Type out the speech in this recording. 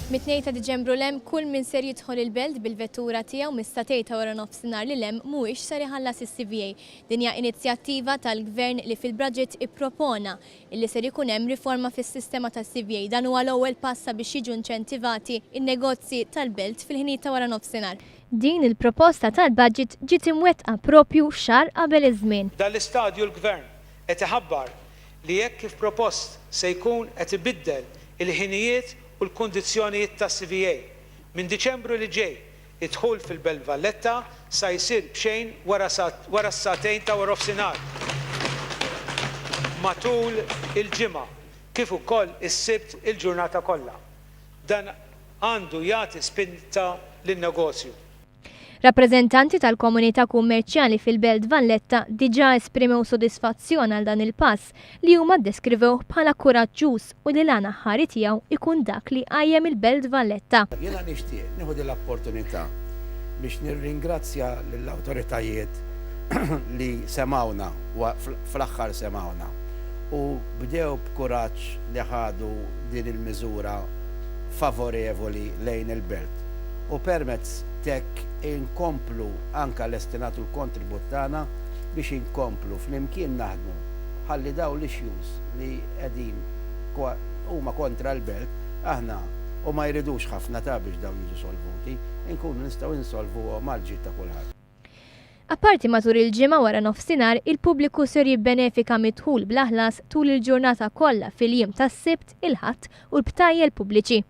Mit-2 ta' Diċembru 'l hemm kull min ser jidħol il-Belt bil-vettura tiegħu mis-sagħtejn ta' waranofsinhar lil hemm mhuwiex ser iħallas is-CVA. Din hija inizjattiva tal-Gvern li fil-budget ippropona illi ser ikun hemm riforma fis-sistema tas-CVA. Dan huwa l-ewwel pass sabiex jiġu inċentivati n-negozji tal-Belt fil-ħinijiet ta' waranofsinhar. Din il-proposta tal-budget ġiet imwettqa propju xahar qabel iż-żmien. F'dan l-istadju l-Gvern qed iħabbar li hekk kif propost se jkun qed ibiddel il-ħinijiet u l-kundizzjonijiet tas-CVA. Minn Diċembru li ġej, id-dħul fil-Belt Valletta sa jsir b'xejn wara wara s-sagħtejn ta' warofsinhar matul il-ġimgħa kif ukoll is-Sibt il-ġurnata kollha. Dan għandu jagħti spinta lin-negozju. Rappreżentanti tal-komunità kummerċjali fil-Belt Valletta diġà esprimew sodisfazzjon għal dan il-pass li huma ddeskrivewh bħala kuraġġuż u li l-għan aħħari tiegħu jkun dak li jqajjem il-Belt Valletta. Jiena nixtieq nieħu din l-opportunità biex nirringrazzja lill-awtoritajiet li semgħuna, fl-aħħar semgħuna u bdew b'kuraġġ li ħadu din il-miżura favorevoli lejn il-Belt. u permezz t'hekk inkomplu anke lesti nagħtu l-kontribut tagħna biex inkomplu flimkien naħdmu ħalli dawn l-issues li qegħdin huma kontra l-Belt aħna u ma jridux ħafna ta' biex dawn jiġu solvuti, inkunu nistgħu insolvuhom għall-ġid ta' kulħadd. Apparti matul il-ġimgħa wara nofsinhar, il-pubbliku ser jibbenefika mid-dħul bla ħlas tul il-ġurnata kollha fil-jiem tas-Sibt, il-Ħadd u l-btajjel pubbliċi.